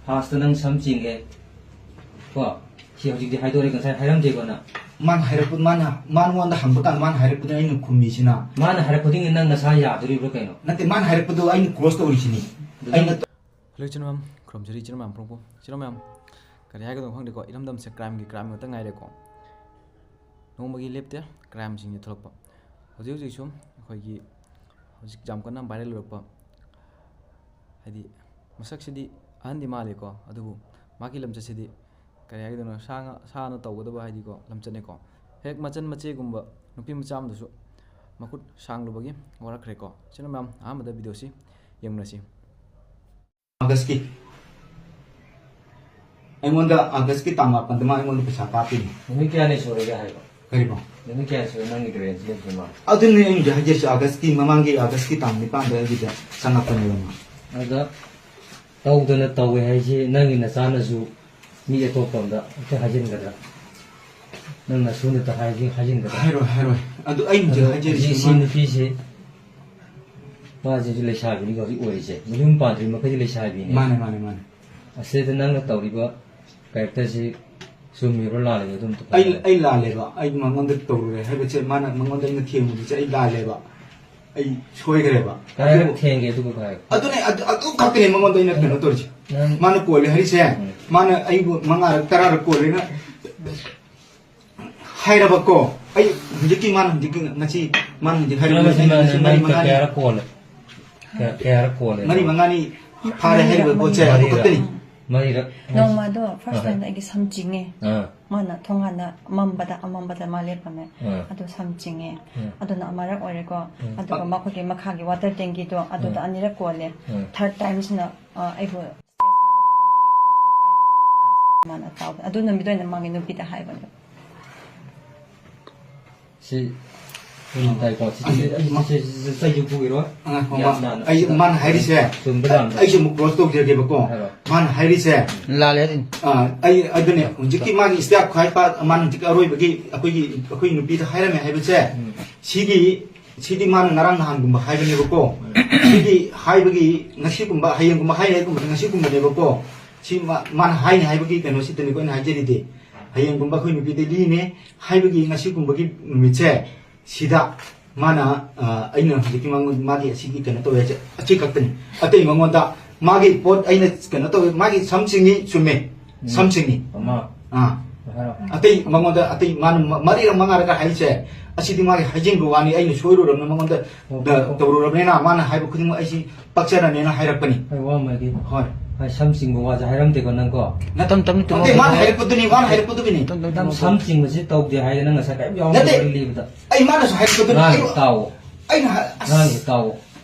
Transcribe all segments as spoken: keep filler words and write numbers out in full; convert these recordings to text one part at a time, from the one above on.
First ꯅꯪ ꯁꯝ ꯆꯤꯡꯉꯦ ꯀꯣ, ꯁꯤ ꯍꯧꯖꯤꯛꯇꯤ ꯍꯥꯏꯗꯣꯔꯦ, ꯉꯁꯥꯏ ꯍꯥꯏꯔꯝꯗꯦꯀꯣ ꯅꯪ? ꯃꯥꯅ ꯍꯥꯏꯔꯛꯄ, ꯃꯥꯅ, ꯃꯉꯣꯟꯗ ꯍꯪꯕ ꯀꯥꯟꯗ ꯃꯥꯅ ꯍꯥꯏꯔꯛꯄꯗ ꯑꯩꯅ ꯈꯨꯝꯃꯤꯁꯤꯅ꯫ ꯃꯥꯅ ꯍꯥꯏꯔꯛꯄꯗꯒꯤ ꯅꯪ ꯅꯁꯥ ꯌꯥꯗꯣꯔꯤꯕ꯭ꯔꯥ ꯀꯩꯅꯣ? ꯅꯠꯇꯦ, ꯃꯥꯅ ꯍꯥꯏꯔꯛꯄꯗꯣ ꯑꯩꯅ ꯀ꯭ꯂꯣꯖ ꯇꯧꯔꯤꯁꯤꯅꯤ꯫ ꯑꯗꯨ ꯑꯩꯅ ꯅꯪ ꯍꯜꯂꯣ ꯏꯆꯤꯟ ꯃꯌꯥꯝ, ꯈꯨꯔꯨꯝꯖꯔꯤ ꯏꯆꯤꯟ ꯃꯌꯥꯝ ꯄꯨꯝꯅꯃꯛꯄꯨ꯫ ꯏꯆꯤꯟ ꯃꯌꯥꯝ, ꯀꯔꯤ ꯍꯥꯏꯒꯗꯕꯅꯣ ꯈꯪꯗꯦꯀꯣ, ꯏꯔꯝꯗꯝꯁꯦ ꯀ꯭ꯔꯥꯏꯝꯒꯤ ꯀ꯭ꯔꯥꯏꯝ ꯉꯥꯛꯇ ꯉꯥꯏꯔꯦꯀꯣ꯫ ꯅꯣꯡꯃꯒꯤ ꯂꯦꯞꯇꯦ ꯀ꯭ꯔꯥꯏꯝꯁꯤꯡꯁꯦ ꯊꯣꯛꯂꯛꯄ꯫ ꯍꯧꯖꯤꯛ ꯍꯧꯖꯤꯛꯁꯨ ꯑꯩꯈꯣꯏꯒꯤ ꯍꯧꯖꯤꯛ ꯌꯥꯝ ꯀꯟꯅ ꯚꯥꯏꯔꯦꯜ ꯑꯣꯏꯔꯛꯄ, ꯍꯥꯏꯗꯤ ꯃꯁꯛꯁꯤꯗꯤ ꯑꯍꯟꯗꯤ ꯃꯥꯜꯂꯤꯀꯣ, ꯑꯗꯨꯕꯨ ꯃꯥꯒꯤ ꯂꯝꯆꯠꯁꯤꯗꯤ ꯀꯔꯤ ꯍꯥꯏꯒꯗꯣꯏꯅꯣ, ꯁꯥ ꯉꯥ, ꯁꯥꯅ ꯇꯧꯒꯗꯕ ꯍꯥꯏꯗꯤꯀꯣ, ꯂꯝꯆꯠꯅꯤꯀꯣ꯫ ꯍꯦꯛ ꯃꯆꯟ ꯃꯆꯦꯒꯨꯝꯕ ꯅꯨꯄꯤ ꯃꯆꯥ ꯑꯃꯗꯁꯨ ꯃꯈꯨꯠ ꯁꯥꯡꯂꯨꯕꯒꯤ ꯋꯥꯔꯛꯈ꯭ꯔꯦꯀꯣ꯫ ꯏꯆꯤꯟ ꯃꯌꯥꯝ, ꯑꯍꯥꯟꯕꯗ ꯚꯤꯗꯤꯑꯣꯁꯤ ꯌꯦꯡꯃꯤꯟꯅꯁꯤ꯫ ꯑꯥꯒꯁꯀꯤ, ꯑꯩꯉꯣꯟꯗ ꯑꯥꯒꯁꯀꯤ ꯇꯥꯡ ꯃꯥꯄꯟꯗ ꯃꯥ ꯑꯩꯉꯣꯟꯗ ꯄꯩꯁꯥ ꯀꯥꯞꯇꯣꯏꯅꯤ꯫ ꯅꯨꯃꯤꯠ ꯀꯌꯥꯅꯤ ꯁꯨꯔꯒꯦ ꯍꯥꯏꯕ? ꯀꯔꯤꯕꯣ? ꯅꯨꯃꯤꯠ ꯀꯌꯥ ꯁꯨꯔꯦ ꯅꯪꯒꯤ ꯒꯥꯔꯦꯟꯇꯤ ꯂꯩꯇ꯭ꯔꯤ ꯃꯥ? ꯑꯗꯨꯅꯤ ꯑꯩꯅ ꯍꯧꯖꯤꯛ ꯍꯥꯏꯖꯔꯤꯁꯦ, ꯑꯥꯒꯁꯀꯤ ꯃꯃꯥꯡꯒꯤ ꯑꯥꯒꯁꯀꯤ ꯇꯥꯡ ꯅꯤꯄꯥꯟꯗ ꯑꯩꯒꯤꯗ ꯆꯪꯉꯛꯄꯅꯦꯕ ꯃꯥ꯫ ꯑꯗ ꯇꯧꯗꯅ ꯇꯧꯋꯦ ꯍꯥꯏꯁꯦ ꯅꯪꯒꯤ ꯅꯆꯥꯅꯁꯨ ꯃꯤ ꯑꯇꯣꯞꯄ ꯑꯝꯗ ꯍꯦꯛꯇ ꯍꯥꯏꯖꯤꯟꯒꯗ꯭ꯔꯥ? ꯅꯪ ꯅꯁꯨꯅꯇ ꯍꯥꯏꯖꯤ-, ꯍꯥꯏꯖꯤꯟꯒꯗ꯭ꯔꯥ? ꯍꯥꯏꯔꯣꯏ, ꯍꯥꯏꯔꯣꯏ꯫ ꯑꯗꯨ ꯑꯩꯅ ꯍꯧꯖꯤꯛ ꯑꯗꯣ ꯍꯥꯏꯖꯔꯤꯁꯤ ꯍꯧꯖꯤꯛ ꯁꯤ ꯃꯥ ꯅꯨꯄꯤꯁꯤ ꯃꯥꯁꯤꯁꯨ ꯂꯩꯁꯥꯕꯤꯅꯤ ꯍꯧꯖꯤꯛ ꯑꯣꯏꯔꯤꯁꯦ꯫ ꯃꯌꯨꯝ ꯄꯥꯟꯗ꯭ꯔꯤ ꯃꯈꯩꯗꯤ ꯂꯩꯁꯥꯕꯤꯅꯤ꯫ ꯃꯥꯅꯦ, ꯃꯥꯅꯦ, ꯃꯥꯅꯦ꯫ ꯑꯁꯤꯗ ꯅꯪꯅ ꯇꯧꯔꯤꯕ ꯀꯦꯔꯦꯛꯇꯔꯁꯤ ꯆꯨꯝꯃꯤꯕ꯭ꯔꯥ ꯂꯥꯜꯂꯤꯕ꯭ꯔꯥ ꯑꯗꯨꯝ ꯑꯩ, ꯍꯥꯏꯔꯣ꯫ ꯑꯩ ꯂꯥꯜꯂꯦꯕ꯫ ꯑꯩ ꯃꯉꯣꯟꯗ ꯇꯧꯔꯨꯔꯦ ꯍꯥꯏꯕꯁꯦ, ꯃꯥꯅ ꯃꯉꯣꯟꯗ ꯑꯩꯅ ꯊꯦꯡꯉꯨꯕꯁꯦ ꯑꯩ ꯂꯥꯜꯂꯦꯕ꯫ ꯑꯩ ꯁꯣꯏꯈ꯭ꯔꯦꯕ꯫ ꯀꯗꯥꯏꯗ ꯑꯗꯨꯕꯨ ꯊꯦꯡꯒꯦ ꯑꯗꯨꯒ ꯍꯥꯏꯌꯨ꯫ ꯑꯗꯨꯅꯦ, ꯑꯗꯨ, ꯑꯗꯨ ꯈꯛꯇꯅꯦ ꯃꯉꯣꯟꯗ ꯑꯩꯅ ꯀꯩꯅꯣ ꯇꯧꯔꯤꯁꯦ꯫ ꯅꯪ ꯃꯥꯅ ꯀꯣꯜꯂꯦ ꯍꯥꯏꯔꯤꯁꯦ, ꯎꯝ꯫ ꯃꯥꯅ ꯑꯩꯕꯨ ꯃꯉꯥꯔꯛ ꯇꯔꯥꯔꯛ ꯀꯣꯜꯂꯦꯅ ꯍꯥꯏꯔꯕꯀꯣ꯫ ꯑꯩ ꯍꯧꯖꯤꯛꯀꯤ ꯃꯥꯅ ꯍꯧꯖꯤꯛꯀꯤ ꯉꯁꯤ ꯃꯥꯅ ꯍꯧꯖꯤꯛ ꯍꯥꯏꯔꯤꯕ ꯃꯥꯅ ꯉꯁꯤ ꯃꯔꯤ ꯅꯪ ꯃꯉꯥꯅꯤ ꯀꯌꯥꯔꯛ ꯀꯣꯜꯂꯦ? ꯀꯌꯥ-, ꯀꯌꯥꯔꯛ ꯀꯣꯜꯂꯦ? ꯃꯔꯤ ꯃꯉꯥꯅꯤ ꯐꯥꯔꯦ ꯍꯥꯏꯔꯤꯕ ꯄꯣꯠꯁꯦ ꯃꯔꯤꯔꯛ꯫ ꯑꯗꯨ ꯈꯛꯇꯅꯤ꯫ ꯃꯔꯤꯔꯛ꯫ ꯅꯣꯡꯃꯗꯣ ꯐꯥꯔꯁ ꯑꯥ꯫ ꯇꯥꯏꯝꯗ ꯑꯩꯒꯤ ꯁꯝ ꯆꯤꯡꯉꯦ꯫ ꯑꯥ꯫ ꯃꯥꯅ ꯊꯣꯡꯒꯥꯟꯗ ꯑꯃꯝꯕꯗ, ꯑꯃꯝꯕꯗ ꯃꯥ ꯂꯦꯞꯄꯝꯃꯦ꯫ ꯑꯥ꯫ ꯑꯗꯨ ꯁꯝ ꯆꯤꯡꯉꯦ꯫ ꯑꯥ꯫ ꯑꯗꯨꯅ ꯑꯃꯔꯛ ꯑꯣꯏꯔꯦꯀꯣ꯫ ꯎꯝ꯫ ꯑꯗꯨꯒ ꯃꯈꯣꯏꯒꯤ ꯃꯈꯥꯒꯤ ꯋꯥꯇꯔ ꯇꯦꯡꯀꯤꯗꯣ ꯑꯗꯨꯗ ꯎꯝ꯫ ꯑꯅꯤꯔꯛ ꯀꯣꯜꯂꯦ꯫ ꯎꯝ꯫ ꯊꯥꯔꯠ ꯇꯥꯏꯝꯁꯤꯅ, ꯑ, ꯑꯩꯕꯨ ꯁ꯭ꯇꯦꯖ ꯀꯥꯕ ꯃꯇꯝꯗ ꯑꯩꯒꯤ ꯈꯣꯡꯗꯣ ꯄꯥꯏꯕꯗꯨꯅ ꯂꯥꯁꯇ ꯃꯥꯅ ꯀꯥꯎꯕ꯫ ꯑꯗꯨ ꯅꯨꯃꯤꯠꯇ ꯑꯣꯏꯅ ꯃꯥꯒꯤ ꯅꯨꯄꯤꯗ ꯍꯥꯏꯕꯅꯦ꯫ ꯁꯤ ꯎꯝ, ꯇꯥꯏꯀꯣ꯫ ꯁꯤ, ꯁꯤ, ꯑꯩ, ꯁꯤ, ꯁꯤ, ꯁꯤ, ꯁꯤ ꯄꯨꯈꯤꯔꯣ? ꯑ, ꯍꯣ, ꯌꯥꯝ ꯃꯥ-, ꯂꯥꯟꯅ꯫ ꯑꯩ, ꯃꯥꯅ ꯍꯥꯏꯔꯤꯁꯦ, ꯆꯨꯝꯕ ꯂꯥꯟꯕ꯫ ꯑꯩꯁꯨ ꯑꯃꯨꯛ ꯀ꯭ꯂꯣꯖ ꯇꯧꯖꯒꯦꯕꯀꯣ꯫ ꯍꯥꯏꯔꯣ꯫ ꯃꯥꯅ ꯍꯥꯏꯔꯤꯁꯦ, ꯂꯥꯜꯂꯦ ꯑꯗꯨꯅꯤ꯫ ꯑ, ꯑꯩ, ꯑꯗꯨꯅꯦ, ꯍꯧꯖꯤꯛꯀꯤ ꯃꯥꯒꯤ ꯁ꯭ꯇꯦꯞ ꯈ꯭ꯋꯥꯏ ꯄꯥ-, ꯃꯥꯅ ꯍꯧꯖꯤꯛꯀꯤ ꯑꯔꯣꯏꯕꯒꯤ ꯑꯩꯈꯣꯏꯒꯤ, ꯑꯩꯈꯣꯏ ꯅꯨꯄꯤꯗ ꯍꯥꯏꯔꯝꯃꯦ ꯍꯥꯏꯕꯁꯦ, ꯎꯝ꯫ ꯁꯤꯒꯤ, ꯁꯤꯗꯤ ꯃꯥꯅ ꯉꯔꯥꯡ ꯅꯍꯥꯟꯒꯨꯝꯕ ꯍꯥꯏꯕꯅꯦꯕꯀꯣ꯫ ꯎꯝ꯫ ꯁꯤꯗꯤ ꯍꯥꯏꯕꯒꯤ ꯉꯁꯤꯒꯨꯝꯕ, ꯍꯌꯦꯡꯒꯨꯝꯕ ꯍꯥꯏꯔꯦꯒꯨꯝꯕꯗ ꯉꯁꯤꯒꯨꯝꯕꯅꯦꯕꯀꯣ꯫ ꯁꯤ ꯃꯥ-, ꯃꯥꯅ ꯍꯥꯏꯅꯤ ꯍꯥꯏꯕꯒꯤ ꯀꯩꯅꯣꯁꯤꯗꯅꯤꯀꯣ ꯑꯩꯅ ꯍꯥꯏꯖꯔꯤꯗꯤ꯫ ꯍꯌꯦꯡꯒꯨꯝꯕ ꯑꯩꯈꯣꯏ ꯅꯨꯄꯤꯗ ꯂꯤꯅꯦ ꯍꯥꯏꯕꯒꯤ ꯉꯁꯤꯒꯨꯝꯕꯒꯤ ꯅꯨꯃꯤꯠꯁꯦ ꯁꯤꯗ ꯃꯥꯅ, ꯑ, ꯑꯩꯅ ꯍꯧꯖꯤꯛꯀꯤ ꯃꯉꯣꯟ-, ꯃꯥꯒꯤ ꯑꯁꯤꯒꯤ ꯀꯩꯅꯣ ꯇꯧꯋꯦ ꯍꯥꯏꯁꯦ ꯑꯁꯤ ꯈꯛꯇꯅꯤ꯫ ꯑꯇꯩ ꯃꯉꯣꯟꯗ ꯃꯥꯒꯤ ꯄꯣꯠ ꯑꯩꯅ ꯀꯩꯅꯣ ꯇꯧꯋꯦ, ꯃꯥꯒꯤ ꯁꯝ ꯆꯤꯡꯉꯤ, ꯆꯨꯝꯃꯦ, ꯎꯝ꯫ ꯁꯝ ꯆꯤꯡꯉꯤ꯫ ꯑꯃ ꯑꯥ꯫ ꯍꯥꯏꯔꯣ꯫ ꯑꯇꯩ ꯃꯉꯣꯟꯗ, ꯑꯇꯩ ꯃꯥꯅ ꯃ-, ꯃꯔꯤꯔꯛ ꯃꯉꯥꯔꯛ ꯍꯥꯏꯁꯦ, ꯑꯁꯤꯗꯤ ꯃꯥꯒꯤ ꯍꯥꯏꯖꯤꯟꯕ ꯋꯥꯅꯤ꯫ ꯑꯩꯅ ꯁꯣꯏꯔꯨꯔꯕꯅꯤ, ꯃꯉꯣꯟꯗ ꯑꯣ, ꯗ-, ꯑꯣ꯫ ꯇꯧꯔꯨꯔꯕꯅꯤꯅ ꯃꯥꯅ ꯍꯥꯏꯕ ꯈꯨꯗꯤꯡꯃꯛ ꯑꯩꯁꯤ ꯄꯛꯆꯔꯅꯦꯅ ꯍꯥꯏꯔꯛꯄꯅꯤ꯫ ꯑꯩ ꯋꯥ ꯑꯃ ꯍꯥꯏꯒꯦ꯫ ꯍꯣꯏ꯫ ꯍꯥꯏ, ꯁꯝ ꯆꯤꯡꯕ ꯋꯥꯁꯦ ꯍꯥꯏꯔꯝꯗꯦꯀꯣ ꯅꯪ ꯀꯣ? ꯅꯠꯇꯦ, ꯇꯞꯅ ꯇꯞꯅ ꯅꯠꯇꯦ, ꯇꯨꯝꯃꯣ꯫ ꯃꯥꯅ ꯍꯥꯏꯔꯛꯄꯗꯨꯅꯤ, ꯃꯥꯅ ꯍꯥꯏꯔꯛꯄꯗꯨꯒꯤꯅꯤ꯫ ꯇꯞꯅ ꯇꯞꯅ ꯅꯪ ꯇꯨꯝꯃꯣ꯫ ꯁꯝ ꯆꯤꯡꯕꯁꯤ ꯇꯧꯗꯦ ꯍꯥꯏꯌꯦ ꯅꯪ ꯉꯁꯥꯏ ꯀꯔꯤꯝ ꯌꯥꯎꯔꯝꯗꯦ ꯅꯠꯇꯦ꯫ ꯋꯥꯔꯤ ꯂꯤꯕꯗ꯫ ꯑꯩ ꯃꯥꯅꯁꯨ ꯍꯥꯏꯔꯛꯄꯗꯨꯅꯤ꯫ ꯉꯥꯡꯉꯤꯗꯣ ꯑꯩ-, ꯇꯥꯎꯑꯣ꯫ ꯑꯩꯅ ꯍꯥꯏ-, ꯑꯁ꯫ ꯉꯥꯡꯉꯤꯗꯣ ꯇꯥꯎꯑꯣ꯫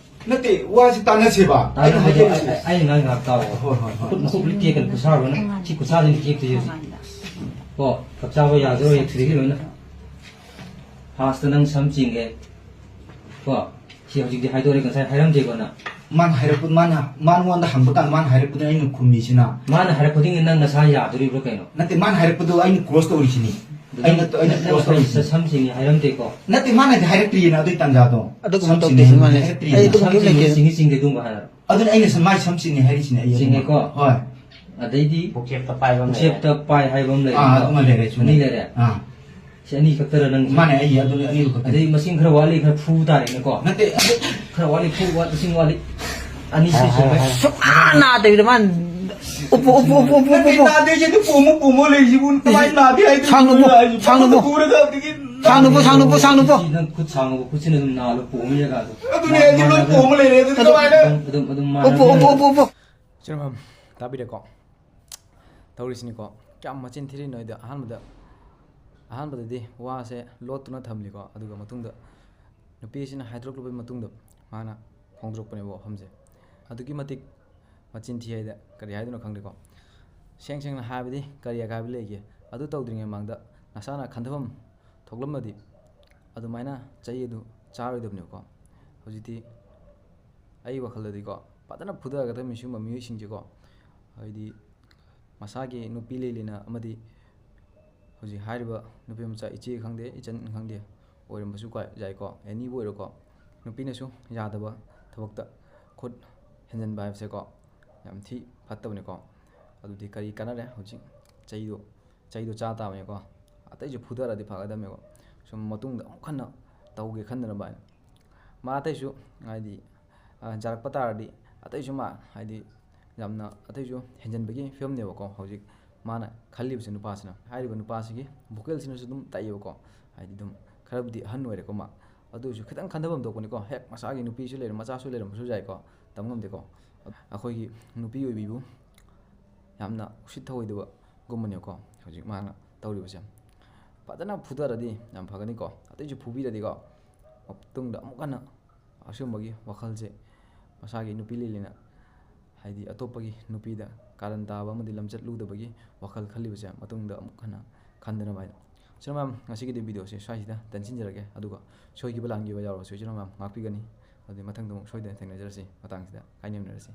ꯅꯠꯇꯦ, ꯋꯥꯁꯤ ꯇꯥꯟꯅꯁꯦꯕ꯫ ꯇꯥꯟꯅ ꯑꯩꯅ ꯍꯥꯏꯒꯦ, ꯍꯥꯏꯖꯔꯤꯁꯦ꯫ ꯑꯩ, ꯑꯩ ꯉꯥꯡ ꯉꯥꯏꯍꯥꯛ ꯇꯥꯎꯑꯣ꯫ ꯍꯣꯏ, ꯍꯣꯏ, ꯍꯣꯏ꯫ ꯃꯈꯨꯠ, ꯃꯈꯨꯠ ꯂꯣꯏ ꯇꯦꯛꯀꯅꯤ, ꯈꯨꯠꯁꯥ ꯂꯣꯏꯅ꯫ ꯁꯤ ꯈꯨꯠꯁꯥꯁꯤꯅ ꯇꯦꯛꯇꯣꯏꯁꯦ ꯍꯧꯖꯤꯛ꯫ ꯀꯣ, ꯆꯞ ꯆꯥꯕ ꯌꯥꯗꯣꯏꯔꯣ, ꯌꯦꯡꯊꯣꯛꯏꯁꯦ ꯂꯣꯏꯅ꯫ ꯐꯥꯔꯁꯇ ꯅꯪ ꯁꯝ ꯆꯤꯡꯉꯦ꯫ ꯀꯣ, ꯁꯤ ꯍꯧꯖꯤꯛꯇꯤ ꯍꯥꯏꯗꯣꯔꯦ, ꯉꯁꯥꯏ ꯍꯥꯏꯔꯝꯗꯦꯀꯣ ꯅꯪ? ꯃꯥꯅ ꯍꯥꯏꯔꯛꯄ, ꯃꯥꯅ, ꯃꯉꯣꯟꯗ ꯍꯪꯕ ꯀꯥꯟꯗ ꯃꯥꯅ ꯍꯥꯏꯔꯛꯄꯗꯨꯅ ꯑꯩꯅ ꯈꯨꯝꯃꯤꯁꯤꯅ꯫ ꯃꯥꯅ ꯍꯥꯏꯔꯛꯄꯗꯒꯤ ꯅꯪ ꯅꯁꯥ ꯌꯥꯗꯣꯔꯤꯕ꯭ꯔꯣ ꯀꯩꯅꯣ? ꯅꯠꯇꯦ, ꯃꯥꯅ ꯍꯥꯏꯔꯛꯄꯗꯣ ꯑꯩꯅ ꯀ꯭ꯔꯣꯁ ꯇꯧꯔꯤꯁꯤꯅꯤ꯫ ꯑꯗꯨ ꯑꯩꯅ, ꯅꯪ, ꯑꯩꯅ ꯅꯪ ꯀ꯭ꯔꯣꯁ ꯇꯧꯔꯤꯁꯤꯅꯤ꯫ ꯁꯝ ꯆꯤꯡꯉꯦ ꯍꯥꯏꯔꯝꯗꯦꯀꯣ? ꯅꯠꯇꯦ, ꯃꯥꯅꯗꯤ ꯍꯥꯏꯔꯛꯇ꯭ꯔꯤꯌꯦꯅ ꯑꯗꯨꯏ ꯇꯥꯟꯖꯥꯗꯣ꯫ ꯑꯗꯨꯒꯨꯝꯕ ꯁꯝ ꯇꯧꯗꯦ, ꯆꯤꯡꯉꯦ ꯃꯥꯅ ꯍꯥꯏꯔꯛꯇ꯭ꯔꯤꯌꯦ꯫ ꯑꯩ ꯑꯗꯨꯒꯨꯝꯕ ꯁꯝ ꯀꯩꯝ ꯆꯤꯡꯉꯦ, ꯂꯩꯇꯦ꯫ ꯆꯤꯡꯉꯤ, ꯆꯤꯡꯗꯦ ꯑꯗꯨꯒꯨꯝꯕ ꯍꯥꯏꯔ꯫ ꯑꯗꯨꯅ ꯑꯩꯅ ꯁꯝ-, ꯃꯥꯏ ꯁꯝ ꯆꯤꯡꯉꯦ ꯍꯥꯏꯔꯤꯁꯤꯅꯦ ꯑꯩ ꯑꯗꯨꯃ꯫ ꯆꯤꯡꯉꯦꯀꯣ? ꯍꯣꯏ꯫ ꯑꯗꯩꯗꯤ ꯄꯨꯛꯆꯦꯞꯇ ꯄꯥꯏꯕ ꯑꯃ ꯂꯩꯔꯦ꯫ ꯄꯨꯛꯆꯦꯞꯇ ꯄꯥꯏ ꯍꯥꯏꯕ ꯑꯃ ꯂꯩꯔꯦꯀꯣ? ꯑꯥ, ꯑꯗꯨꯃ ꯂꯩꯔꯦ, ꯆꯨꯝꯃꯦ꯫ ꯑꯅꯤ ꯂꯩꯔꯦ꯫ ꯑꯥ꯫ ꯁꯤ ꯑꯅꯤ ꯈꯛꯇꯔ ꯅꯪ? ꯃꯥꯅꯦ, ꯑꯩ ꯑꯗꯨ ꯑꯅꯤꯗꯨ ꯈꯛꯇꯅꯤ꯫ ꯑꯗꯩ ꯃꯁꯤꯡ ꯈꯔ ꯋꯥꯠꯂꯤ, ꯈꯔ ꯐꯨ ꯇꯥꯔꯦꯅꯦꯀꯣ? ꯅꯠꯇꯦ, ꯑꯗꯨ ꯈꯔ ꯋꯥꯠꯂꯤ, ꯐꯨ ꯋꯥꯠ-, ꯃꯁꯤꯡ ꯋꯥꯠꯂꯤ꯫ ꯑꯅꯤ ꯁꯤ ꯍꯥꯏ, ꯍꯥꯏ, ꯆꯨꯝꯃꯦ꯫ ꯍꯥꯏ꯫ ꯁꯨꯛꯅꯥ ꯅꯥꯗꯕꯤꯗ ꯃꯥꯅ ꯎꯞꯄꯨ, ꯎꯞꯄꯨ, ꯎꯞꯄꯨ, ꯎꯞꯄꯨ, ꯎꯞꯄꯨ, ꯅꯠꯇꯦ, ꯎꯞꯄꯨ꯫ ꯅꯥꯗꯦ, ꯁꯤꯗꯤ ꯄꯣꯝꯃ, ꯄꯣꯝꯃ ꯂꯩꯔꯤꯁꯤꯕꯨ ꯀꯃꯥꯏꯅ ꯅꯥꯗꯦ ꯍꯥꯏꯗꯣꯏꯅꯣ? ꯁꯥꯡꯅ ꯎꯞꯄꯨ, ꯍꯥꯏꯁꯤꯕꯨ? ꯁꯥꯡꯅ ꯎꯞꯄꯨ꯫ ꯄꯣꯝꯃ ꯄꯨꯔꯒ ꯑꯗꯒꯤ ꯁꯥꯡꯅ ꯎꯞꯄꯨ, ꯁꯥꯡꯅ ꯎꯞꯄꯨ, ꯁꯥꯡꯅ ꯎꯞꯄꯨ꯫ ꯁꯤ ꯅꯪ ꯈꯨꯠ ꯁꯥꯡꯅ ꯎꯞꯄꯨ, ꯈꯨꯠꯁꯤꯅ ꯑꯗꯨꯝ ꯅꯥꯕ ꯄꯣꯝꯃꯤ ꯖꯒꯥꯗꯣ꯫ ꯑꯗꯨꯅꯦ, ꯑꯩꯗꯤ ꯂꯣꯏ ꯄꯣꯝꯃ ꯂꯩꯔꯦ, ꯑꯗꯨꯗꯤ ꯑꯗꯨꯝ, ꯀꯃꯥꯏꯅ? ꯑꯗꯨꯝ, ꯑꯗꯨꯝ, ꯑꯗꯨꯝ ꯎꯞꯄꯨ, ꯃꯥꯟꯅꯕꯅꯦ꯫ ꯎꯞꯄꯨ, ꯎꯞꯄꯨ, ꯎꯞꯄꯨ꯫ ꯏꯆꯤꯟ ꯏꯅꯥꯎ ꯇꯥꯕꯤꯔꯦꯀꯣ? ꯇꯧꯔꯤꯁꯤꯅꯤꯀꯣ꯫ ꯀꯌꯥꯝ ꯃꯆꯤꯟ ꯊꯤꯔꯤꯅꯣ ꯍꯥꯏꯗꯤ ꯑꯍꯥꯟꯕꯗ, ꯑꯍꯥꯟꯕꯗꯗꯤ ꯋꯥꯁꯦ ꯂꯣꯠꯇꯨꯅ ꯊꯝꯂꯤꯀꯣ꯫ ꯑꯗꯨꯒ ꯃꯇꯨꯡꯗ ꯅꯨꯄꯤꯁꯤꯅ ꯍꯥꯏꯗꯣꯔꯛꯂꯕ ꯃꯇꯨꯡꯗ ꯃꯥꯅ ꯐꯣꯡꯗꯣꯔꯛꯄꯅꯦꯕ ꯋꯥꯐꯝꯁꯦ꯫ ꯑꯗꯨꯛꯀꯤ ꯃꯇꯤꯛ ꯃꯆꯤꯟ ꯊꯤ ꯍꯥꯏꯗ ꯀꯔꯤ ꯍꯥꯏꯗꯣꯏꯅꯣ ꯈꯪꯗꯦꯀꯣ꯫ ꯁꯦꯡ ꯁꯦꯡꯅ ꯍꯥꯏꯕꯗꯤ ꯀꯔꯤ ꯑꯀꯥꯏꯕ ꯂꯩꯒꯦ? ꯑꯗꯨ ꯇꯧꯗ꯭ꯔꯤꯉꯩ ꯃꯃꯥꯡꯗ ꯅꯁꯥꯅ ꯈꯟꯊꯐꯝ ꯊꯣꯛꯂꯝꯃꯗꯤ ꯑꯗꯨꯃꯥꯏꯅ ꯆꯩ ꯑꯗꯨ ꯆꯥꯔꯣꯏꯗꯕꯅꯦꯕꯀꯣ꯫ ꯍꯧꯖꯤꯛꯇꯤ ꯑꯩ ꯋꯥꯈꯜꯗꯗꯤꯀꯣ, ꯐꯖꯅ ꯐꯨꯊꯒꯗꯕꯅꯤ ꯁꯤꯒꯨꯝꯕ ꯃꯤꯑꯣꯏꯁꯤꯡꯁꯦꯀꯣ꯫ ꯍꯥꯏꯗꯤ ꯃꯁꯥꯒꯤ ꯅꯨꯄꯤ ꯂꯩ ꯂꯩꯅ ꯑꯃꯗꯤ ꯍꯧꯖꯤꯛ ꯍꯥꯏꯔꯤꯕ ꯅꯨꯄꯤ ꯃꯆꯥ, ꯏꯆꯦ ꯈꯪꯗꯦ, ꯏꯆꯟ ꯈꯪꯗꯦ, ꯑꯣꯏꯔꯝꯕꯁꯨ ꯀꯥꯏ-, ꯌꯥꯏꯀꯣ, ꯑꯦꯅꯤꯕꯨ ꯑꯣꯏꯔꯣꯀꯣ, ꯅꯨꯄꯤꯅꯁꯨ ꯌꯥꯗꯕ ꯊꯕꯛꯇ ꯈꯨꯠ ꯍꯦꯟꯖꯟꯕ ꯍꯥꯏꯕꯁꯦꯀꯣ, ꯌꯥꯝ ꯊꯤ ꯐꯠꯇꯕꯅꯤꯀꯣ꯫ ꯑꯗꯨꯗꯤ ꯀꯔꯤ ꯀꯥꯟꯅꯔꯦ? ꯍꯧꯖꯤꯛ ꯆꯩꯗꯣ ꯆꯩꯗꯣ ꯆꯥ ꯇꯥꯕꯅꯤꯀꯣ꯫ ꯑꯇꯩꯁꯨ ꯐꯨꯊꯔꯗꯤ ꯐꯒꯗꯕꯅꯤꯀꯣ꯫ ꯁꯨꯝ ꯃꯇꯨꯡꯗ ꯑꯃꯨꯛ ꯍꯟꯅ ꯇꯧꯒꯦ ꯈꯟꯗꯅꯕ ꯍꯥꯏꯅ꯫ ꯃꯥ ꯑꯇꯩꯁꯨ ꯍꯥꯏꯗꯤ, ꯑ, ꯖꯥꯔꯛꯄ ꯇꯥꯔꯗꯤ ꯑꯇꯩꯁꯨ ꯃꯥ ꯍꯥꯏꯗꯤ ꯌꯥꯝꯅ ꯑꯇꯩꯁꯨ ꯍꯦꯟꯖꯟꯕꯒꯤ ꯐꯤꯕꯝꯅꯦꯕꯀꯣ ꯍꯧꯖꯤꯛ ꯃꯥꯅ ꯈꯜꯂꯤꯕꯁꯦ ꯅꯨꯄꯥꯁꯤꯅ꯫ ꯍꯥꯏꯔꯤꯕ ꯅꯨꯄꯥꯁꯤꯒꯤ vocalꯁꯤꯅꯁꯨ ꯑꯗꯨꯝ ꯇꯥꯛꯑꯦꯕꯀꯣ꯫ ꯍꯥꯏꯗꯤ ꯑꯗꯨꯝ ꯈꯔꯕꯨꯗꯤ ꯑꯍꯟ ꯑꯣꯏꯔꯦꯀꯣ ꯃꯥ꯫ ꯑꯗꯨ ꯑꯣꯏꯔꯁꯨ ꯈꯤꯇꯪ ꯈꯟꯊꯐꯝ ꯊꯣꯛꯄꯅꯤꯀꯣ꯫ ꯍꯦꯛ ꯃꯁꯥꯒꯤ ꯅꯨꯄꯤꯁꯨ ꯂꯩꯔꯝ-, ꯃꯆꯥꯁꯨ ꯂꯩꯔꯝꯕꯁꯨ ꯌꯥꯏꯀꯣ꯫ ꯇꯝ ꯉꯝꯗꯦꯀꯣ꯫ ꯑꯩꯈꯣꯏꯒꯤ ꯅꯨꯄꯤ ꯑꯣꯏꯕꯤꯕꯨ ꯌꯥꯝꯅ ꯎꯁꯤꯠ ꯊꯑꯣꯏꯗꯕꯒꯨꯝꯕꯅꯦꯕꯀꯣ ꯍꯧꯖꯤꯛ ꯃꯥꯅ ꯇꯧꯔꯤꯕꯁꯦ꯫ ꯐꯖꯅ ꯐꯨꯊꯔꯗꯤ ꯌꯥꯝ ꯐꯒꯅꯤꯀꯣ꯫ ꯑꯇꯩꯁꯨ ꯐꯨꯕꯤꯔꯗꯤꯀꯣ, ꯃꯇꯨꯡꯗ ꯑꯃꯨꯛ ꯍꯟꯅ ꯑꯁꯤꯒꯨꯝꯕꯒꯤ ꯋꯥꯈꯜꯁꯦ ꯃꯁꯥꯒꯤ ꯅꯨꯄꯤ ꯂꯩ ꯂꯩꯅ, ꯍꯥꯏꯗꯤ ꯑꯇꯣꯞꯄꯒꯤ ꯅꯨꯄꯤꯗ ꯀꯥꯔꯟ ꯇꯥꯕ ꯑꯃꯗꯤ ꯂꯝꯆꯠ ꯂꯨꯗꯕꯒꯤ ꯋꯥꯈꯜ ꯈꯜꯂꯤꯕꯁꯦ ꯃꯇꯨꯡꯗ ꯑꯃꯨꯛ ꯍꯟꯅ ꯈꯟꯗꯅꯕ ꯍꯥꯏꯅ꯫ ꯁꯤꯅ ꯃꯌꯥꯝ ꯉꯁꯤꯒꯤꯗꯤ videoꯁꯦ ꯁ꯭ꯋꯥꯏꯁꯤꯗ ꯇꯦꯟꯁꯤꯟꯖꯔꯒꯦ, ꯑꯗꯨꯒ ꯁꯣꯏꯈꯤꯕ ꯂꯥꯟꯈꯤꯕ ꯌꯥꯎꯔꯁꯨ ꯏꯆꯤꯟ ꯏꯅꯥꯎ ꯃꯌꯥꯝ ꯉꯥꯛꯄꯤꯒꯅꯤ꯫ ꯑꯗꯨꯗꯤ ꯃꯊꯪꯗ ꯑꯃꯨꯛ ꯁꯣꯏꯗꯅ ꯊꯦꯡꯅꯖꯔꯁꯤ꯫ ꯃꯇꯥꯡꯁꯤꯗ ꯀꯥꯏꯅꯃꯤꯟꯅꯔꯁꯤ꯫